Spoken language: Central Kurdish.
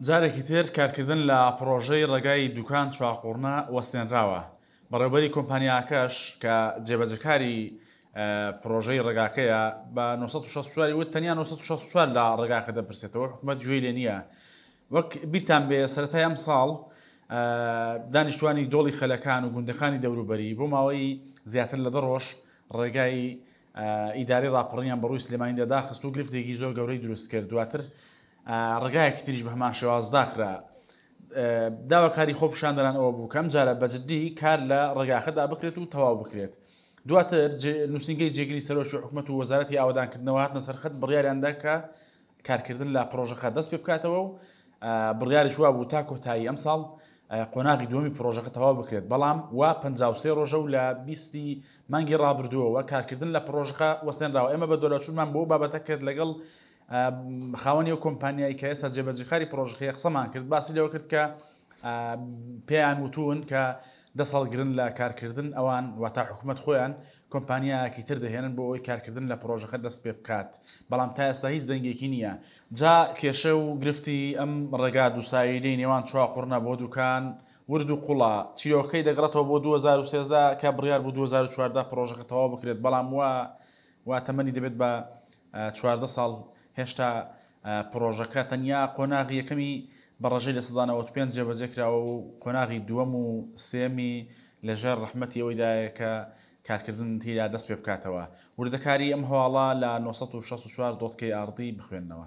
جارێکی تر کارکردن لە پڕۆژەی ڕێگای دوکان چواقوڕنە وەستێنراوە، بەڕێوبەری کۆمپانیاکەش کە جێبەجێکاری پڕۆژەی ڕێگاکەیە بە 964 ی وت تەنیا 964 لە ڕێگاکە دەپرسێتەوە حکومەت گوێی لێ نییە. وەک بیرتان بێ سەرەتای ئەمساڵ دانیشتوانی دۆڵی خەلەکان و گوندەکانی دەوروبەری بۆ ماوەی زیاتر لە دە ڕۆژ ڕێگای ئیدارەی ڕاپەڕینیان بەڕووی سلێمانیدا داخست و گرفتێکی زۆر گەورەی دروست کرد دواتر ڕێگایەکی تریش بە هەمان شێواز داخرا. داواکاری خۆپیشاندەران ئەوە بوو کە ئەمجارە بە جددی کار لە ڕێگاکەدا بکرێت و تەواو بکرێت. دواتر نووسینگەی جێگری سەرۆکی حکومەت و وەزارەتی ئاوەدانکردنەوە هاتنە سەرخەت بڕیاریاندا کە کارکردن لە پڕۆژەکە دەست پێ بکاتەوە و بڕیاریش وابوو تا کۆتایی ئەمساڵ قۆناغی دووەمی پڕۆژەکە تەواو بکرێت، بەڵام وا 53 ڕۆژە و لە 20 مانگی ڕابردووەوە کارکردن لە پڕۆژەکە وەستێنراوە. ئێمە بەدواداچوونمان بۆ بابەتە کرد لەگەڵ خاوەنی ئەو کۆمپانیای کە ئێستا جێبەجێکاری پڕۆژەکەی قسەمان کرد، باسی لەوە کرد کە پێیان وتوون کە دەست هەڵگرن لە کارکردن، ئەوان واتا حکومەت خۆیان کۆمپانیایەکی تر دەهێنن بۆ ئەوەی کارکردن لە پڕۆژەکە دەست پێ بکات، بەڵام تا ئێستا هیچ دەنگێکی نییە. جا کێشە و گرفتی ئەم ڕێگا دووسایدەی نێوان چواقوڕنە بۆ دوکان ورد و قوڵە، چیرۆکەکەی دەگەڕێتەوە بۆ 2013 کە بڕیار بوو 2014 پڕۆژەکە تەواو بکرێت، بەڵام وا وا تەمەنی دەبێت بە 14 ساڵ هێشتا پڕۆژەکە تەنیا قۆناغی یەکەمی بە ڕێژەی 95% جێبەجێ کراوە و قۆناغی دووەم و سێیەمی لەژێر ڕەحمەتی ئەوەیدایە کە کارکردن تێیدا دەست پێ بکاتەوە. وردەکاری ئەم هەواڵە لە 964 dot KRD بخوێننەوە.